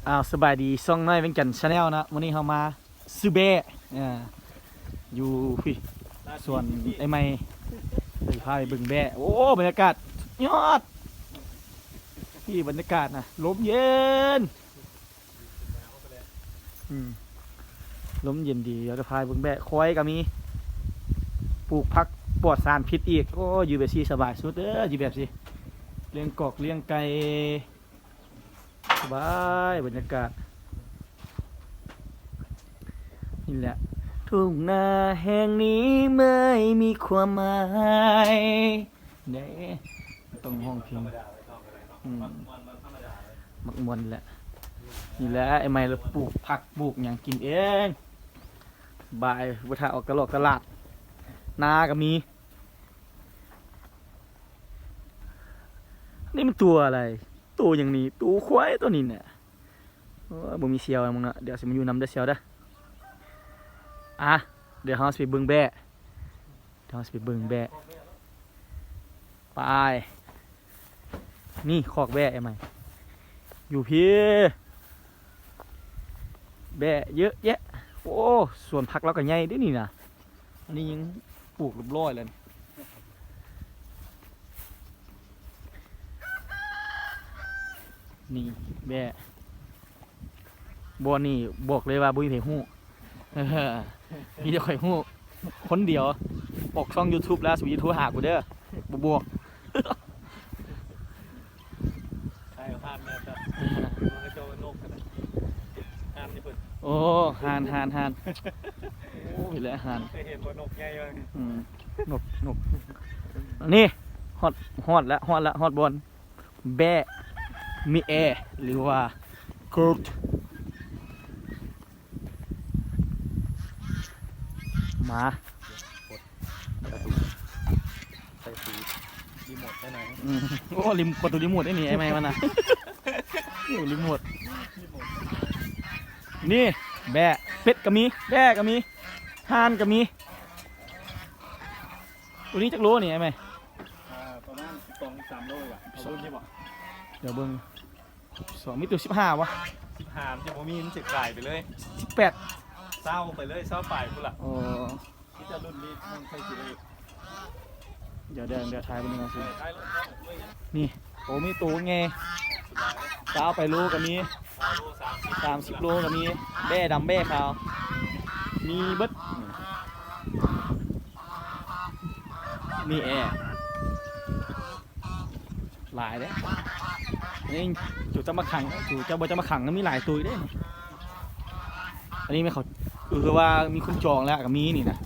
ອ້າວ ສະບາຍດີ ຊ່ອງນ້ອຍວຽງຈັນ Channel ເນາະ. ມື້ນີ້ເຮົາມາຊື້ແບ້ ເອີ ຢູ່ ພຸ້ນ ສວນອ້າຍໃໝ່ ເດີ ພາໄປເບິ່ງແບ້. ໂອ້ ບັນຍາກາດຍອດ ນີ້ບັນຍາກາດນະ ລົມເຢັນ ອືມ ລົມເຢັນດີ. ດຽວຈະພາໄປເບິ່ງແບ້. ຄວາຍກໍມີ ປູກຜັກປອດສານພິດອີກ. ໂອ້ ຢູ່ແບບຊີ້ສະບາຍສຸດເດີ ຢູ່ແບບຊີ້ ລ້ຽງກອກລ້ຽງໄກ່ ສະບາຍ ບັນຍາກາດ. ນີ້ແຫຼະ ທົ່ງນາແຫ່ງນີ້ເມີຍມີຄວາມໝາຍເດ້ ຕ້ອງຮ້ອງເພງ ອືມ ມັກມ່ວນແຫຼະ. ນີ້ແຫຼະ ອ້າຍໃໝ່ລາວປູກຜັກປູກຫຍັງກິນເອງ ສະບາຍ ບໍ່ຖ້າອອກຕະຫຼອກຕະຫຼາດ. ນາກໍມີ. ນີ້ມັນຕົວອະໄລ? ໂຕຫຍັງນີ້? ໂຕຄວາຍໂຕນີ້ນະ. ໂອ້ຍ ບໍ່ມີສ່ຽວນຳເນາະ. ດຽວຊິມາຢູ່ນຳເດີສ່ຽວເດີ. ອ່ະ ດຽວເຮົາຊິໄປເບິ່ງແບ້ ດຽວເຮົາຊິໄປເບິ່ງແບ້. ໄປ ນີ້ຄອກແບ້ອ້າຍໃໝ່ ຢູ່ພີ້ ແບ້ເຍອະແຍະ. ໂອ້ ສວນຜັກລາວກໍໃຫຍ່ເດ້ນີ້ນະ. ອັນນີ້ຍັງປູກຮຽບຮ້ອຍແລ້ວນີ້. ນີ້ແບ້ ບ່ອນນີ້ບອກເລີຍວ່າບໍ່ມີໃຜຮູ້ ມີແຕ່ຂ້ອຍຮູ້ຄົນດຽວ. ອອກຊ່ອງ YouTube ແລ້ວ ຊິໂທຫາກູເດີ ບໍ່ບອກ. ໃຊ່ ຜ່ານແລ້ວ ເຂົາເຈົ້າວ່ານົກກັນນະ ຫ່ານນີ້ເພິ່ນ. ໂອ້ ຫ່ານ ຫ່ານ ຫ່ານ ໂອ້ ເຫັນແລ້ວຫ່ານ ເຄີຍເຫັນບໍ່ນົກໃຫຍ່ວ່າ. ອືມ ນົກ ນົກ ນີ້ ຮອດ ຮອດແລ້ວ ຮອດແລ້ວ ຮອດບ່ອນແບ້ມີແອ ຫຼືວ່າ Court ມາ ປະຕູ ໃສ່ສີຣີໂມດໄດ້ນະ. ອືມ ໂອ້ ລິມ ປະຕູຣີໂມດໄດ້ນີ້ ອ້າຍໃໝ່ມັນນະ ໂອ້ ຣີໂມດ. ນີ້ແບ້ ເປັດກໍມີ ແບ້ກໍມີ ຫ່ານກໍມີ. ໂຕນີ້ຈັກໂລນີ້ອ້າຍໃໝ່? ອ່າ ປະມານສິບສອງ ສິບສາມໂລນີ້ແຫຼະ. ເອົາລຸ້ນນີ້ບໍ່? ດຽວເບິ່ງ ສິບສອງ ມີໂຕສິບຫ້າບໍ່? ສິບຫ້າມັນຈະບໍ່ມີ ມັນຈະກາຍໄປເລີຍ. ສິບແປດ ຊາວໄປເລີຍ ຊາວປາຍພຸ້ນລະ. ໂອ້ ມີແຕ່ລຸ້ນນີ້ມັນຄ່ອຍຊິໄດ້. ດຽວ ດຽວ ດຽວຖ່າຍເບິ່ງກ່ອນຊິ. ເອີ ຖ່າຍລົງ ນີ້ ໂອ້ ມີໂຕໃຫຍ່ ຊາວປາຍໂລກໍມີ ສາມສິບໂລກໍມີ ແບ້ດຳແບ້ຂາວ ມີເບິດ. ມີແອ ຫຼາຍເດ້. ນີ້ ຈູເຈົ້າມາຂັງ ຈູເຈົ້າບໍ່ເຈົ້າມາຂັງ ມີຫຼາຍໂຕຢູ່ເດ້. ອັນນີ້ແມ່ນເຂົາ ຄືວ່າມີຄົນຈອງແລ້ວກໍມີນີ້ນະ.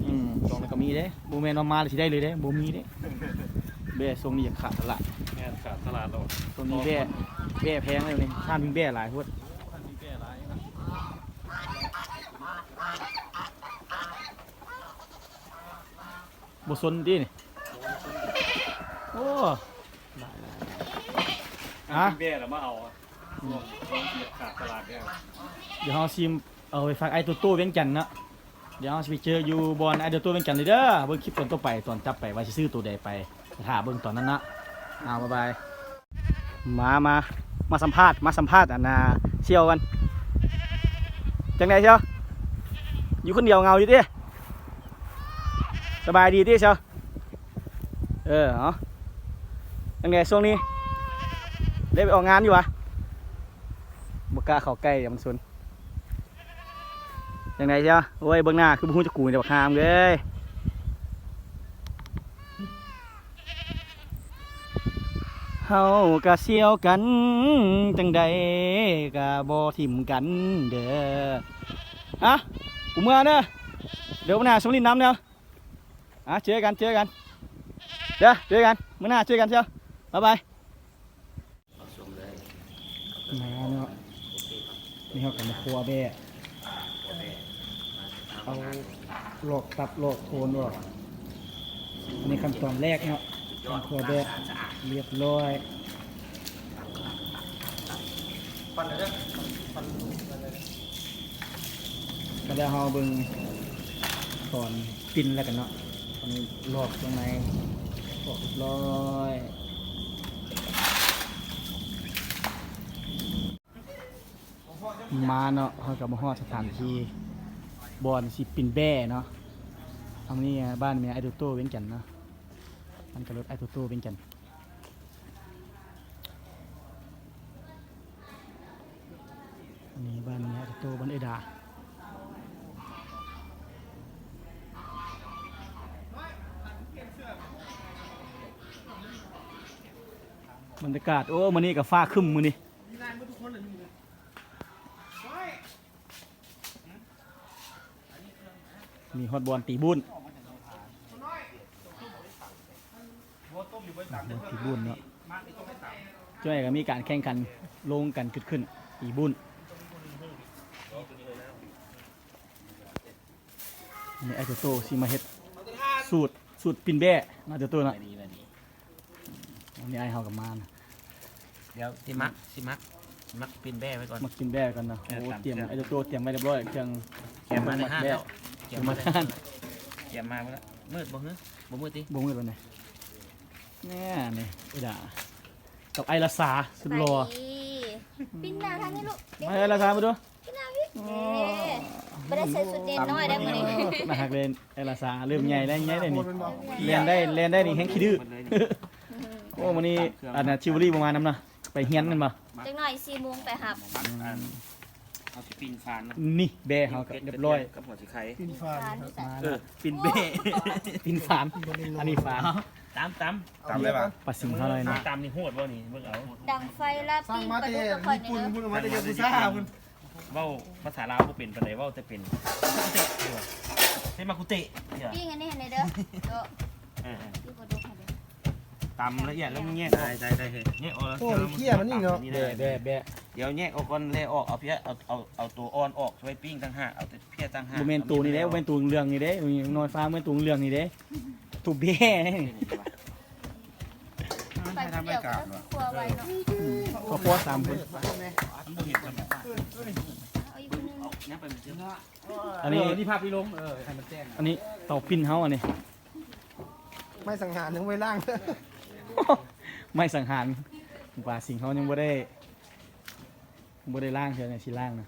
ອືມ ຈອງແລ້ວກໍມີເດ້ ບໍ່ແມ່ນວ່າມາແລ້ວຊິໄດ້ເລີຍເດ້ ບໍ່ມີເດ້. ແບ້ຊ່ວງນີ້ຢາກຂາດຕະຫຼາດ. ແມ່ນ ຂາດຕະຫຼາດແລ້ວ ຊ່ວງນີ້ແບ້ ແບ້ແພງເລີຍນີ້ ຮ້ານມີແບ້ຫຼາຍໂພດ. ຮ້ານມີແບ້ຫຼາຍນະ ບໍ່ສົນຕິນີ້? ໂອ້ ຫຼາຍໆ ຮະ ແບ້ລະມາເອົາ ອືມ ຂາດຕະຫຼາດແລ້ວ. ດຽວເຮົາຊິເອົາໄປຝາກອ້າຍໂຕໂຕ້ວຽງຈັນເນາະ. ດຽວເຮົາຊິໄປເຈີຢູ່ບ່ອນອ້າຍໂຕໂຕ້ວຽງຈັນເລີຍເດີ. ເບິ່ງຄລິບຕອນຕໍ່ໄປ ຕອນຈັບໄປວ່າຊິຊື້ໂຕໃດໄປ ຖ້າເບິ່ງຕອນນັ້ນເນາະ. ເອົາ ບາຍບາຍ. ມາ ມາ ມາສຳພາດ ມາສຳພາດ ອັນນ່າ ສ່ຽວກັນ. ຈັ່ງໃດສ່ຽວ? ຢູ່ຄົນດຽວເຫງົາຢູ່ຕິ? ສະບາຍດີຕິສ່ຽວ? ເອີ ເອົາ ຈັ່ງໃດຊ່ວງນີ້ ໄດ້ໄປອອກງານຢູ່ຫວາ? ບໍ່ກ້າເຂົ້າໃກ້ ມັນສົນ. ຈັ່ງໃດຊະ? ໂອ້ຍ ເບິ່ງໜ້າຄືບໍ່ຮູ້ຈັກກູນີ້ ບັກຫາມເອີຍ. ເຮົາກະສ່ຽວກັນ ຈັ່ງໃດກະບໍ່ຖິ້ມກັນເດີ. ອະ ກູເມືອເດີ ດຽວໜ້າຊົງຫຼິ້ນນຳເດີ. ອະ ເຈີກັນ ເຈີກັນເດີ ເຈີກັນ ມື້ໜ້າເຈີກັນເຊາ ບາຍບາຍ. ມາເນາະ ນີ້ເຮົາກໍມາຄົວແບ້ ເອົາລອກຕັບລອກໂຄນອອກ. ອັນນີ້ຂັ້ນຕອນແລກເນາະ ການຄົວແບ້ ລຽບຮ້ອຍ. ກໍດຽວເຮົາເບິ່ງຕອນປິ່ນແລ້ວກັນເນາະ. ອັນນີ້ລອກຂ້າງໃນ ລອກຮຽບຮ້ອຍ. ມາເນາະ ເຮົາກໍມາຮອດສະຖານທີ່ບ່ອນຊິປິ່ນແບ້ເນາະ. ທາງນີ້ບ້ານແມ່ອ້າຍໂຕໂຕ້ວຽງຈັນເນາະ ມັນກໍລົດອ້າຍໂຕໂຕ້ວຽງຈັນ. ອັນນີ້ບ້ານແມ່ອ້າຍໂຕໂຕ້ ບ້ານເອື້ອຍດາ. ບັນຍາກາດ ໂອ້ ມື້ນີ້ກໍຟ້າຄຶ້ມມື້ນີ້. ມີຮອດບ່ອນຕີບຸ້ນ ຕີບຸ້ນເນາະ. ເຈົ້າໃຫຍ່ກໍມີການແຂ່ງຂັນລົງກັນເກີດຂຶ້ນ ຕີບຸ້ນ. ອັນນີ້ອ້າຍໂຕໂຕ້ຊິມາເຮັດສູດ ສູດປິ່ນແບ້ເນາະ ອ້າຍໂຕໂຕ້ເນາະ. ອັນນີ້ອ້າຍເຮົາກໍມານະ. ດຽວຊິໝັກ ຊິໝັກ ໝັກປິ່ນແບ້ໄວ້ກ່ອນ ໝັກປິ່ນແບ້ໄວ້ກ່ອນເນາະ. ເອີ ໂອ້ ຕາມ ຕຽມ ເຄື່ອງ ອ້າຍໂຕໂຕ້ຕຽມໄວ້ຮຽບຮ້ອຍ ເຄື່ອງ ຕຽມມາແຕ່ຮ້ານໝັກແບ້ ຕຽມມາແຕ່ຮ້ານ ຕຽມມາແລ້ວ ຕຽມມາແລ້ວ. ມືດບໍ່ຫື? ບໍ່ມືດຕິ ບໍ່ມືດປານໃດ. ແນ່ນີ້ ເອື້ອຍດາ ກັບອ້າຍລາຊາສຸດຫຼໍ່. ສະບາຍດີ ປິ່ນໜ້າທາງນີ້ລູກ ມາເອື້ອຍລາຊາມາດູ. ກິນນ້ຳອີກ ໂອ້ ເດ້ ບໍ່ໄດ້ໃສ່ຊຸດເນນນ້ອຍໄດ້ມື້ນີ້. ໜ້າຮັກເລີຍ ເອື້ອຍລາຊາເລີ່ມໃຫຍ່ແລ້ວ ໃຫຍ່ແລ້ວນີ້ ເລີ່ມໃຫຍ່ ແລ່ນໄດ້ ແລ່ນໄດ້ນີ້ແຮ່ງຂີ້ດື້. ອືມ ໂອ້ ມື້ນີ້ອັນນະ ທິວເວີລີບໍ່ມານຳເນາະ ໄປຮຽນແມ່ນບໍ່? ຈັກໜ້ອຍສີ່ໂມງໄປຮັບ. ອືມ ເຮົາຊິປິ່ນຟານເນາະ ນີ້ແບ້ເຮົາກໍຮຽບຮ້ອຍ ກັບຫົວຊິໄຄ ປິ່ນຟານ ເອີ ປິ່ນແບ້ ປິ່ນຟານ ອັນນີ້ຟານ ຕຳ ຕຳ ຕຳໄດ້ປະ? ປາຊິງເຮົາໜ້ອຍນະ ຕຳນີ້ໂຫດບໍ່ນີ້ ເບິ່ງເອົາ. ດັງໄຟລາບປີ້ງປາດຸກກັບຂ້ອຍນີ້ເດີ ພຸ້ນ ມາແຕ່ຢາກູຊາພຸ້ນ. ເວົ້າພາສາລາວບໍ່ເປັນປານໃດ ເວົ້າແຕ່ເປັນ ເຕະ ເຕະມາກູເຕະ ປີ້ງອັນນີ້ໃຫ້ແດ່ເດີ. ເອີ ເອີ ຕຳລະອຽດແລ້ວແຍກອອກ ໄດ້ ໄດ້ ໄດ້ ແຍກອອກແລ້ວ. ໂອ້ຍ ເຄຍມັນນີ້ເນາະ ແບະ ແບະ ແບະ ດຽວແຍກອອກກ່ອນ ແລ່ອອກ ເອົາເພຍ ເອົາ ເອົາ ເອົາຕົວອ່ອນອອກ ໄວ້ປີ້ງຕ່າງຫາກ ເອົາແຕ່ເພຍຕ່າງຫາກ. ບໍ່ແມ່ນໂຕນີ້ເດ້ ບໍ່ແມ່ນໂຕເຫຼືອງນີ້ເດ້ ນ້ອຍຟ້າ ບໍ່ແມ່ນໂຕເຫຼືອງນີ້ເດ້ ໂຕແບະ. ໄປຜູ້ດຽວກໍຄືຄົວໄວເນາະ ອືມ ຄອບຄົວສາມຄົນ ມັນບໍ່ເຫັນກັນ. ເອົາອີກຜູ້ໜຶ່ງ ອັນນີ້ ເອີ ນີ້ພາບທີ່ລົງ ເອີ ໃຫ້ມັນແຈ້ງ ອັນນີ້ເຕົາປິ່ນເຮົາ ອັນນີ້ ໄມ້ສັງຫານຍັງບໍ່ໄດ້ລ້າງ ໄມ້ສັງຫານ ປາຊິງເຮົາຍັງບໍ່ໄດ້ ບໍ່ໄດ້ລ້າງເທື່ອ ຍັງຊິລ້າງນະ.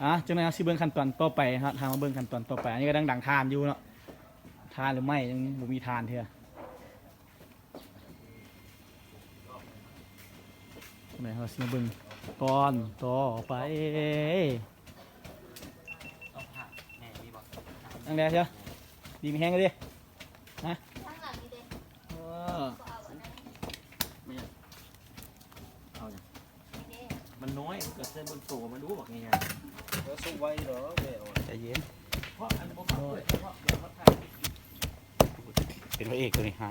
ອ່າ ຈັ່ງໃດເຮົາຊິເບິ່ງຂັ້ນຕອນຕໍ່ໄປເນາະ ຖ້າມາເບິ່ງຂັ້ນຕອນຕໍ່ໄປ. ອັນນີ້ກຳລັງດັງຖ່ານຢູ່ເນາະ ຖ່ານຫຼືໄມ້ ຍັງບໍ່ມີຖ່ານເທື່ອ. ຈັ່ງໃດເຮົາຊິມາເບິ່ງຕອນຕໍ່ໄປ. ຈັ່ງໃດເທື່ອ ດີມີແຮງເດີ ຮະ? ເອີ ເອົາຫຍັງ? ມັນນ້ອຍ ມັນກໍໃສ່ເບິ່ງໂຕມັນດູບັກໃຫຍ່ໆ ແລ້ວສຸກໄວດອກແມ່. ໃຈເຢັນ ເພາະອັນບໍ່ເປີດ ເພາະດຽວມາຖ່າຍ ເປັນພະເອກໂຕນີ້ ຫາ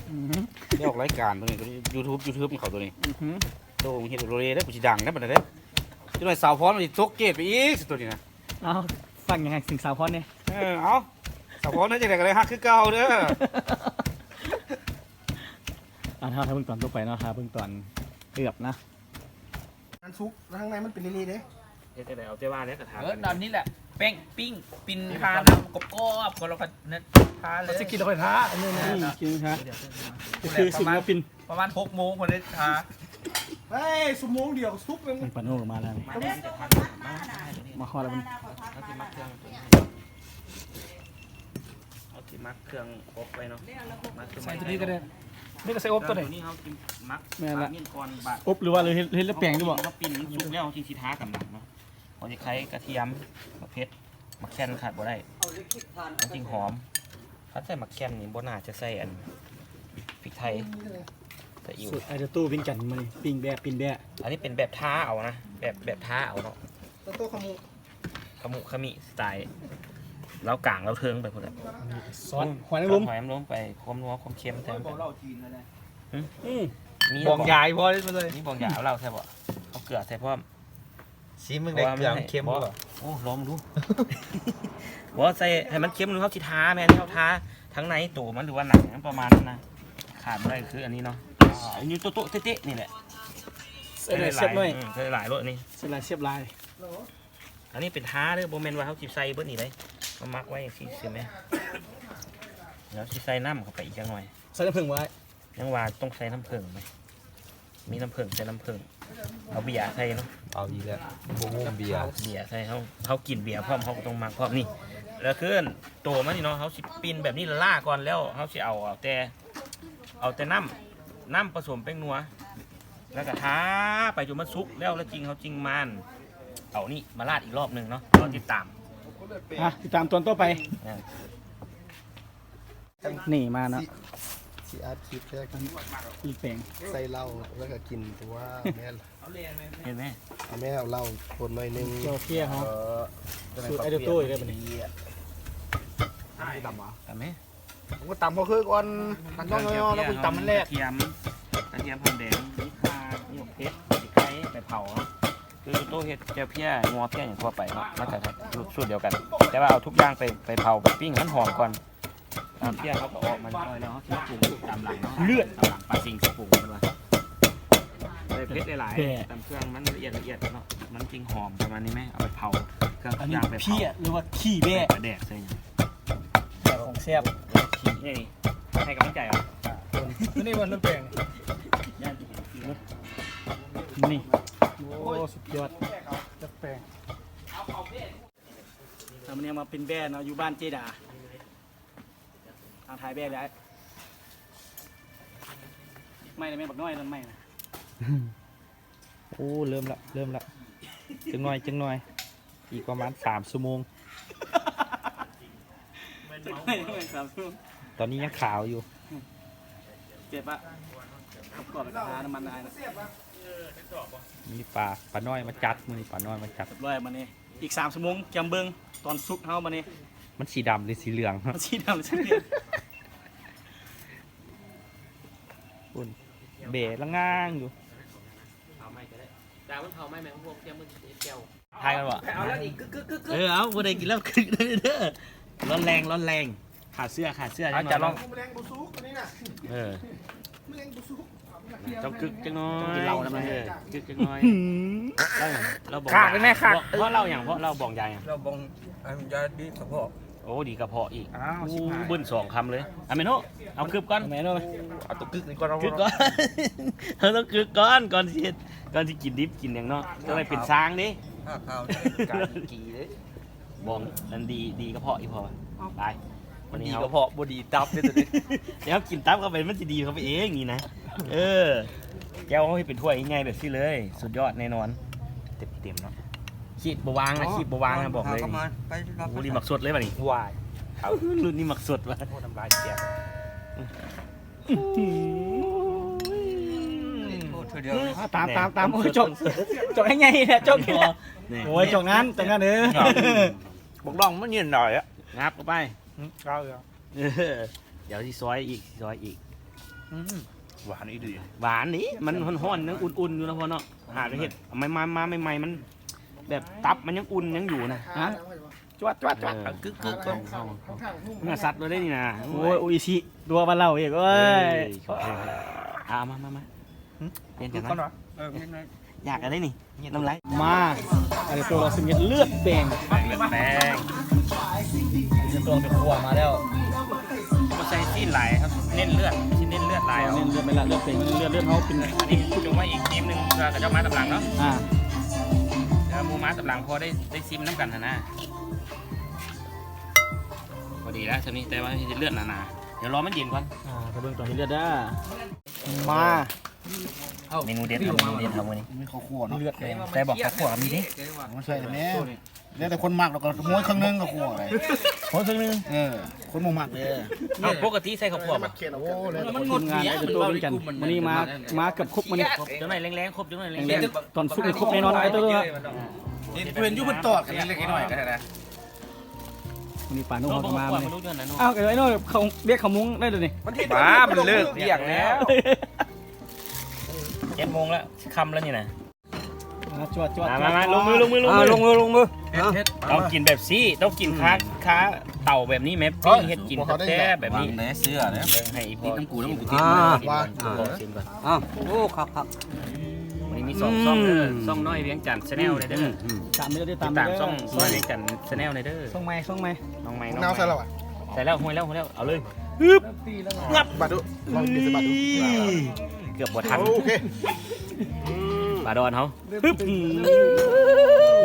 ອືຮຶ ໄດ້ອອກລາຍການໂຕນີ້ ໂຕນີ້ ຢູທູບ ຢູທູບຂອງເຂົາໂຕນີ້ ອືຮຶ ໂຕເຮັດໂລເລເດ້ ກູຊິດັງໄດ້ປານໃດເດ້. ຈັກໜ້ອຍສາວພອນມັນຊິຕົກເກດໄປອີກ ໂຕນີ້ນະ. ເອົ້າ ຟັງຫຍັງໃຫ້ເຖິງສາວພອນແດ່? ເອີ ເອົ້າ ສາວພອນເຮັດຈັ່ງໃດກໍໄດ້ຮັກຄືເກົ່າເດີ. ອ່າ ຖ້າເບິ່ງຕອນຕໍ່ໄປເນາະ ຖ້າເບິ່ງຕອນເກືອບນະ. ອັນສຸກ ແລ້ວທາງໃນມັນເປັນນີ້ເດ້ ເຮັດຈັ່ງໃດເອົາແຕ່ວ່າແລ້ວກະທາ ເອີ ຕອນນີ້ແຫຼະ ແປ້ງປີ້ງ ປິ່ນທານ້ຳກອບໆ ກໍແລ້ວກໍນັ້ນ ທາເລີຍ ຊິກິນແລ້ວຄ່ອຍທາ ອັນນີ້ນະ ກິນທາ ຄືສຸກແລ້ວປິ່ນ ປະມານຫົກໂມງພໍໄດ້ທາ. ເຮີ້ຍ ຊົ່ວໂມງດຽວກໍສຸກແລ້ວ ປາໂນກໍມາແລ້ວນີ້ ມາຮອດແລ້ວ ເຮົາຊິໝັກເຄື່ອງອົບໄວ້ເນາະ ໝັກເຄື່ອງ ໃສ່ໂຕນີ້ກໍໄດ້ ນີ້ກໍໃສ່ອົບໂຕໃດ ໂຕນີ້ເຮົາຊິໝັກ ແມ່ນລະ ປາມິນກ່ອນ ບາດ ອົບ ຫຼືວ່າເຮັດ ເຮັດແລ້ວແປງຢູ່ບໍ່? ເຮົາປີ້ງມັນສຸກແລ້ວ ເຮົາຈຶ່ງຊິທາກຳລັງເນາະ ຫົວຊິໄຄ ກະທຽມ ໝາກເຜັດ ໝາກແຂ່ນຂາດບໍ່ໄດ້ ມັນຈຶ່ງຫອມ. ຄັນໃສ່ໝາກແຂ່ນນີ້ບໍ່ໜ້າຈະໃສ່ອັນພິກໄທ ໃສ່ອີ່ຫຍັງ ສູດໄອດອລຕູ້ວຽງຈັນ ມື້ນີ້ປີ້ງແບ້ ປີ້ງແບ້ ອັນນີ້ເປັນແບບທາເອົານະ ແບບ ແບບທາເອົາເນາະ ໂຕຂະມຸ ຂະມຸຂະມິສະໄຕລາວກາງລາວເທິງໄປພຸ້ນແຫຼະ. ຊອດຫອຍນາງລົມ ຫອຍນາງລົມໄປ ຄວາມນົວຄວາມເຄັມແທ້ ອືມ ມີບອງຢາອີ່ພໍເລີຍ ມີບອງຢາ ເອົາເຫຼົ້າໃສ່ບໍ່? ເອົາເກືອໃສ່ພ້ອມ ຊີມເບິ່ງ ໄດ້ເກືອມັນເຄັມບໍ່? ໂອ້ ລອງເບິ່ງດູ ບໍ່ໃສ່ໃຫ້ມັນເຄັມ ເຮົາຊິທາແມ່ນ ເຮົາທາທັງໃນໂຕມັນ ຫຼືວ່າໜັງມັນປະມານນັ້ນນະ ຂາດບໍ່ໄດ້ຄືອັນນີ້ເນາະ ອັນນີ້ໂຕະໆເຕະໆນີ້ແຫຼະ ໃສ່ຫຼາຍ ໃສ່ຫຼາຍໂລດນີ້ ໃສ່ຫຼາຍເຊບຫຼາຍ. ອັນນີ້ເປັນທາເດີ ບໍ່ແມ່ນວ່າເຮົາຊິໃສ່ເບິດນີ້ເດ້ ເຮົາໝັກໄວ້ຈັ່ງຊີ້ຊື່ແມ່ ແລ້ວຊິໃສ່ນ້ຳເຂົ້າໄປອີກຈັກໜ່ອຍ ໃສ່ນ້ຳເຜິ້ງບໍ່ອ້າຍ? ຍັງວ່າຕ້ອງໃສ່ນ້ຳເຜິ້ງໄປ ມີນ້ຳເຜິ້ງ ໃສ່ນ້ຳເຜິ້ງ ເອົາເບຍໃສ່ເນາະ ເອົາອີກແລ້ວ ບໍ່ຮູ້ເບຍ ເບຍໃສ່ ເຮົາ ເຮົາກິນເບຍພ້ອມ ເຮົາກໍຕ້ອງມັກພ້ອມ ນີ້ ແລ້ວຄືໂຕມັນນີ້ເນາະ ເຮົາຊິປິ່ນແບບນີ້ລ້າໆກ່ອນ ແລ້ວເຮົາຊິເອົາ ເອົາແຕ່ ເອົາແຕ່ນ້ຳ ນ້ຳປະສົມແປ້ງນົວ ແລ້ວກໍທາໄປຈົນມັນສຸກແລ້ວ ແລ້ວຈຶ່ງ ເຮົາຈຶ່ງມາ ເອົານີ້ມາລາດອີກລອບໜຶ່ງເນາະ ລໍຕິດຕາມ ອ່ະ ຕິດຕາມຕອນຕໍ່ໄປ ອ່າ ນີ້ມາເນາະ ຊິ ຊິອັດຄລິບແທ້ ອີກແປງ ໃສ່ເຫຼົ້າແລ້ວກໍກິນຕົວະ ແມ່ນ ເຫັນໄໝ? ເອົາແມ່ ເອົາເຫຼົ້າຄົນໜ້ອຍໜຶ່ງ ເຈົ້າເພຍເຮົາ ເອີ ສູດໄອໂຕໂຕ້ອີກແລ້ວບັດນີ້ ຕຳບໍ່? ຕຳແມ ຜົມກໍຕຳເຂົ້າເຄີຍກ່ອນ ຂັ້ນຕອນຍ່ອຍໆ ແລ້ວກໍຕຳອັນແລກ ກະທຽມ ກະທຽມ ຫອມແດງ ມີຂ່າ ມີໝາກເຜັດ ມີໄຂ່ ໄປເຜົາ ຄືໂຕເຮັດແຈ່ວເພຍ ງົວເພຍຫຍັງທົ່ວໄປເນາະ ມັນກໍສູດດຽວກັນ ແຕ່ວ່າເອົາທຸກຢ່າງໄປ ໄປເຜົາ ໄປປີ້ງໃຫ້ມັນຫອມກ່ອນ ຕຳເພຍເຮົາກໍອອກມາຮຽບຮ້ອຍແລ້ວ ເຮົາຊິມາປຸງຕາມຫຼັງເນາະ ເລືອດ ຕາມຫຼັງ ປາຊິງຊິປຸງເພິ່ນວ່າ ເຜັດຫຼາຍໆ ຕຳເຄື່ອງມັນລະອຽດລະອຽດເນາະ ມັນຈຶ່ງຫອມ ປະມານນີ້ແມ ເອົາໄປເຜົາ ເຄື່ອງທຸກຢ່າງໄປເຜົາ ເພຍ ຫຼືວ່າຂີ້ແບ້ ປາແດກໃສ່ຫຍັງ ແບບຂອງແຊບ ນີ້ ໃຫ້ກຳລັງໃຈເອົາ ຕົວນີ້ມັນເລື່ອງແປງ ນີ້ ໂອ້ ສຸດຍອດ ເລື່ອງແປງ ເອົາ ມື້ນີ້ເຮົາມາປິ່ນແບ້ເນາະ ຢູ່ບ້ານເຈດາ ອ່າ ຖ່າຍແບ້ໄດ້ ໄມ້ໄດ້ແມ່ ບັກນ້ອຍ ຕົ້ນໄມ້ນະ ໂອ້ ເລີ່ມລະ ເລີ່ມລະ ຈັກໜ້ອຍ ຈັກໜ້ອຍ ອີກປະມານສາມຊົ່ວໂມງ ຈັກໜ້ອຍ ສາມຊົ່ວໂມງ ຕອນນີ້ຍັງຂາວຢູ່ ເຈັບປະ ປະກອບໄປຫານ້ຳມັນອາຍນະ ມີປາ ປານ້ອຍມາຈັດ ມື້ນີ້ປານ້ອຍມາຈັດ ຮຽບຮ້ອຍ ມື້ນີ້ ອີກສາມຊົ່ວໂມງ ກຽມເບິ່ງຕອນສຸກເຮົາບາດນີ້ ມັນສີດຳຫຼືສີເຫຼືອງ? ມັນສີດຳຫຼືສີເຫຼືອງ? ພຸ້ນ ແບລະງາງຢູ່ ເຜົາໄມ້ກໍໄດ້ ດາວມັນເຜົາໄມ້ແມ່ງພວກ ກຽມມື້ຊິເຮັດແຈ່ວ ຖ່າຍກັນບໍ່? ເອົາແລ້ວນີ້ ກຶກໆໆໆ ເອີ ເອົາ ຜູ້ໃດກິນແລ້ວກຶກເດີ ຮ້ອນແຮງ ຮ້ອນແຮງ ຂາດເຊື້ອ ຂາດເຊື້ອ ເອົາ ຈັດລອງ ເອີ ເຈົ້າກຶກຈັກໜ້ອຍ ກິນເຫຼົ້ານຳ ເອີ ກຶກຈັກໜ້ອຍ ເອີ ເຫຼົ້າຫຍັງ ເຫຼົ້າບອງຢາ ຂາດແມ່ ຂາດ ເພາະເຫຼົ້າຫຍັງ ເພາະເຫຼົ້າບອງຢາຫຍັງ ເຫຼົ້າບອງ ອັນຢາດີກະເພາະ ໂອ້ ດີກະເພາະອີກ ອ້າວ ໂອ້ ຊິບຫ້າ ເບິ່ນສອງຄຳເລີຍ ອາ ແມ່ນໂນ ເອົາກຶບກ່ອນ ແມ່ນໂນ ເອົາຕົວກຶກນີ້ກ່ອນ ເອົາ ເອົາ ເຮົາຕ້ອງກຶບກ່ອນ ກ່ອນຊິເຮັດ ກ່ອນຊິກິນດິບກິນຫຍັງເນາະ ຕ້ອງໄດ້ເປັນຊ້າງເດ້ ຖ້າຂ່າວຈະໄດ້ການກີເດ້ ບອງ ອັນດີ ດີກະເພາະອີ່ພໍ່ ໄປ ມັນດີກະເພາະ ບໍ່ດີຕັບເດ້ຕົວນີ້ ແລ້ວກິນຕັບເຂົ້າໄປ ມັນຊິດີເຂົ້າໄປເອງນີ້ນະ ເອີ ແຈ່ວເຮົາເຮັດເປັນຖ້ວຍໃຫຍ່ແບບຊີ້ເລີຍ ສຸດຍອດແນ່ນອນ ເຕັມໆເນາະ ຄີບບໍ່ວາງນະ ອໍ ຄີບບໍ່ວາງນະ ບອກເລີຍ ໂອ້ ນີ້ໝາກສົດເລີຍບາດນີ້ ວ້າຍ ລຸ້ນນີ້ໝາກສົດວ່າ ໂອ້ ນ້ຳລາຍແຕກ ໂອ້ ເທື່ອດຽວ ຕາມ ຕາມ ຕາມ ໂອ້ຍ ຈົກ ຈົກໃຫ້ໃຫຍ່ແທ້ ຈົກນີ້ແຫຼະ ໂອ້ຍ ຈົກນັ້ນ ຈົກນັ້ນເດີ ບັກດອງມັນເຢັນໜ້ອຍອະ ງັບເຂົ້າໄປ ອືມ ເອົາເອີ ດຽວຊິຊອຍອີກ ຊິຊອຍອີກ ອືມ ຫວານອີ່ຫຼີ ຫວານນີ້ ມັນຮ້ອນໆ ຍັງອຸ່ນໆ ຢູ່ນະພໍ່ເນາະ ຫາໄປເຮັດ ເອົາມາ ມາ ມາໃໝ່ໆ ມັນແບບຕັບມັນຍັງອຸ່ນຍັງຢູ່ນະ ຮະ ຈວດໆໆ ເອີ ເອົາກຶກໆ ເອົາ ເອົາ ເນື້ອສັດເລີຍເດ້ນີ້ນະ ໂອ້ຍ ໂອ້ຍ ໂອອິຊິ ຕົວວ່າເລົ່າອີກ ໂອ້ຍ ເອີຍ ເອົາ ເອົາ ເອົາ ມາ ມາ ມາ ຫຶ ປ່ຽນກັນນະ ເອີ ຢາກກັນໄດ໋ນີ້ ນ້ຳລາຍ ມາ ອັນນີ້ຕົວເຮົາຊິເຮັດເລືອດແປງ ເລືອດແປງ ຕົວເຮົາໄປຂົ້ວມາແລ້ວ ບໍ່ໃສ່ຊີ້ນຫຼາຍ ເນັ້ນເລືອດ ຊິເນັ້ນເລືອດຫຼາຍ ເອົາ ເນັ້ນເລືອດແມ່ນລະ ເລືອດແປງ ເລືອດ ເລືອດເຮົາເປັນ ອັນນີ້ຈຸ່ມໄວ້ອີກທີມໜຶ່ງ ເພື່ອເຂົາເຈົ້າມາຕາມຫຼັງເນາະ ອ່າ ເພື່ອໝູ່ມາຕາມຫຼັງ ພໍໄດ້ ໄດ້ຊິມນຳກັນຫັ້ນນະ ພໍດີແລ້ວຊ່ຳນີ້ ແຕ່ວ່າເຮັດເລືອດໜາໆ ດຽວລໍມັນເຢັນກ່ອນ ອ່າ ຖ້າເບິ່ງຕອນເຮັດເລືອດເດີ ມາ ເມນູເດັດ ເມນູເດັດເຮົາມື້ນີ້ ມີເຂົ້າຂົ້ວເນາະ ເລືອດແປງ ໃສ່ບໍ່ ເຂົ້າຂົ້ວມີເດ້ ມາໃສ່ແມ່ ແລ້ວແຕ່ຄົນມັກ ແລ້ວກໍໂຮຍເຄິ່ງໜຶ່ງເຂົ້າຂົ້ວໄປ ໂຮຍເຄິ່ງໜຶ່ງ ເອີ ຄົນບໍ່ມັກເດ້ ເອົາ ປົກກະຕິໃສ່ເຂົ້າຂົ້ວບໍ່ ໂອ້ ແລ້ວແຕ່ຄົນ ທີມງານໄດ້ຕົວກັນ ມື້ນີ້ມາ ມາເກືອບຄົບມື້ນີ້ ຄົບຈັກໜ້ອຍແລງໆ ຄົບຈັກໜ້ອຍແລງໆ ຕອນສຸກນີ້ຄົບແນ່ນອນ ເຫັນເພິ່ນຢູ່ ເພິ່ນຕອດກັນເລັກໆນ້ອຍໆກໍໄດ້ນະ ມື້ນີ້ປານຸເຮົາກໍມາມື້ນີ້ ເອົາ ໄອ້ໂນ້ ເຂົ້າວຽກເຂົ້າມຸງໄດ້ເລີຍນີ້ ບ້າ ມັນເລີກວຽກແລ້ວ ເຈັດໂມງແລ້ວ ຄ່ຳແລ້ວນີ້ນະ ອ່າ ຈວດໆ ມາ ມາ ມາ ລົງມື ລົງມື ລົງມື ອ່າ ລົງມື ລົງມື ເຮັດ ເຮັດ ຕ້ອງກິນແບບຊີ້ ຕ້ອງກິນຄາ ຄາເຕົາແບບນີ້ແມ່ ປີ້ງເຮັດກິນແຊບໆແບບນີ້ ວາງແດ່ເສື້ອເດ້ ເບິ່ງໃຫ້ອີ່ພໍ່ ຕິດນຳກູນຳກູ ອ່າ ຊິມກ່ອນ ອ່າ ໂອ້ ຄັກໆ ມື້ນີ້ມີສອງຊ່ອງເດີ ອືມ ຊ່ອງນ້ອຍວຽງຈັນ Channel ເດີ ອືມ ຕາມເດີ ຕາມ ຕາມຊ່ອງນ້ອຍວຽງຈັນ Channel ເດີ ຊ່ອງໃໝ່ ຊ່ອງໃໝ່ ນ້ອງໃໝ່ ນ້ອງໃໝ່ ແນວໃສ່ແລ້ວ ໃສ່ແລ້ວ ຫ້ອຍແລ້ວ ຫ້ອຍແລ້ວ ເອົາເລີຍ ຮຶບ ງັບ ບາດດຸ ລອງກິນໃສ່ບາດດຸ ອືມ ເກືອບບໍ່ທັນ ໂອເຄ ປາດອນເຮົາ ປຶບ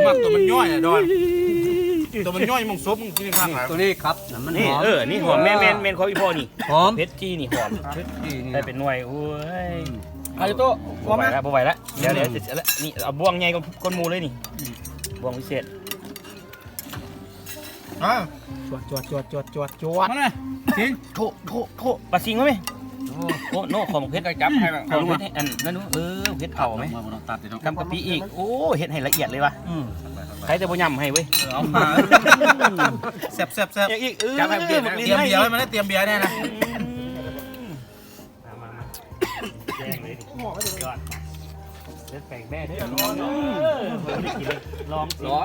ມັກຕົວມັນຍ້ອຍອະດອນ ຕົວມັນຍ້ອຍໝ່ອງສົບ ກິນຂ້າງ ຕົວນີ້ຄັບ ນີ້ ເອີ ນີ້ຫອມ ແມ່ນໆ ຂອງອີ່ພໍ່ນີ້ ຫອມ ເຜັດຈີ່ນີ້ຫອມ ເຜັດຈີ່ນີ້ ໄດ້ເປັນໜ່ວຍ ໂອ້ຍ ອືມ ອາລິໂຕ ບໍ່ໄຫວລະ ບໍ່ໄຫວລະ ດຽວໆ ນີ້ເອົາບ່ວງໃຫຍ່ກວ່າໝູ່ເລີຍນີ້ ອືມ ບ່ວງພິເສດ ອ່າ ຈວດໆໆໆໆ ມາເລີຍ ສິງ ໂຖ ໂຖ ໂຖ ປາສິງມາແມ ໂອ້ ໂອ້ ໂນ ຂອງເຜັດ ໄດ້ຈັບໃຫ້ແລ້ວ ຂອງເຜັດ ອັນນັ້ນ ເອີ ເຜັດເຜົາແມ ບໍ່ຕ້ອງຕັດເດ້ເນາະ ກຳກະປິອີກ ໂອ້ ເຮັດໃຫ້ລະອຽດເລີຍວ່າ ອືມ ໃຜແຕ່ບໍ່ຫຍ້ຳໃຫ້ເວີຍ ເອີ ເອົາມາ ແຊບໆໆ ອີກ ເອີ ຈັບໃຫ້ເພິ່ນ ຕຽມເບຍໄວ້ ມາເລີຍ ຕຽມເບຍແດ່ນະ ອືມ ມາ ມາ ມາ ແຈ້ງເລີຍນີ້ ຍອດ ເຮັດແປງແບ້ເດີ ອືມ ບໍ່ໄດ້ກິນເລີຍ ລອງຊິ ເອົາ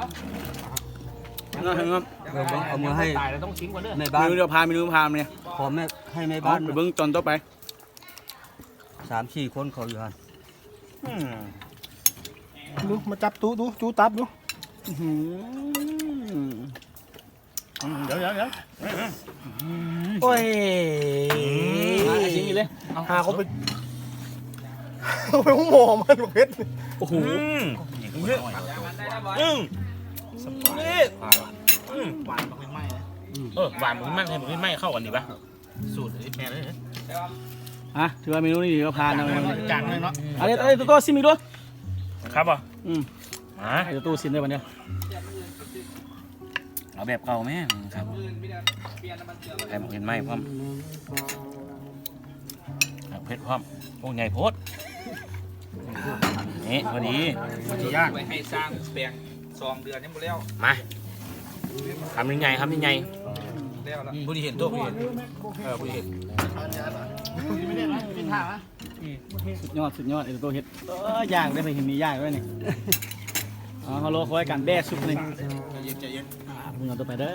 ເອົາເອົາເອົາເອົາເອົາເອົາເອົາເອົາ ເອົາເອົາເອົາເອົາ ເອົາເອົາເອົາ ແມ່ບ້ານ ເມນູດຽວພາ ເມນູພາມື້ນີ້ ຂໍແມ່ ໃຫ້ແມ່ບ້ານ ເອົາ ໄປເບິ່ງຕອນຕໍ່ໄປ ສາມສີ່ຄົນເຂົາຢູ່ຫັ້ນ ອືມ ດູ ມາຈັບຕູ້ດູ ຈູຕັບດູ ອືມ ອືມ ດຽວໆໆ ໂອ້ຍ ອືມ ຫາຊິງອີກເລີຍ ຫາເຂົາໄປ ເອົາໄປໂຮງໝໍມັນເຜັດ ໂອ້ໂຫ ອືມ ອືມ ນີ້ ອືມ ຫວານບັກເລັ່ນໄມ້ນະ ເອີ ຫວານບັກເລັ່ນໄມ້ ໃສ່ບັກເລັ່ນໄມ້ເຂົ້າກັນດີປະ ສູດແມ່ເລີຍ ອ່ະ ຖືວ່າເມນູນີ້ຖືວ່າຜ່ານເນາະ ຈານໜຶ່ງເນາະ ອັນນີ້ ອັນນີ້ ໂຕໂຕ້ ຊິມອີກດູ ຄັບບໍ່ ອືມ ມາ ໃຫ້ໂຕໂຕ້ຊິມເດີບັດນີ້ ເອົາແບບເກົ່າແມ ຄັບ ໃສ່ໝາກເຜັດໄມ້ພ້ອມ ໝາກເຜັດພ້ອມ ໂອ້ ໃຫຍ່ໂພດ ນີ້ ພໍດີ ມັນຊິຍາກ ໄວ້ໃຫ້ສ້າງແປງ ສອງເດືອນຍັງບໍ່ແລ້ວ ມາ ຄຳໃຫຍ່ໆ ຄຳໃຫຍ່ໆ ແລ້ວລະ ອືມ ຜູ້ທີ່ເຫັນຕົວ ຜູ້ເຫັນ ເອີ ຜູ້ເຫັນ ສຸດຍອດ ສຸດຍອດ ໄອ້ໂຕເຮັດ ເອີ ຍ່າງໄດ້ ເຫັນມີຍ່າງໄດ້ນີ້ ເອົາ ເຮົາລໍຄອຍການແບະສຸກນີ້ ໃຈເຢັນ ໃຈເຢັນ ອ່າ ເບິ່ງເອົາຕໍ່ໄປເດີ.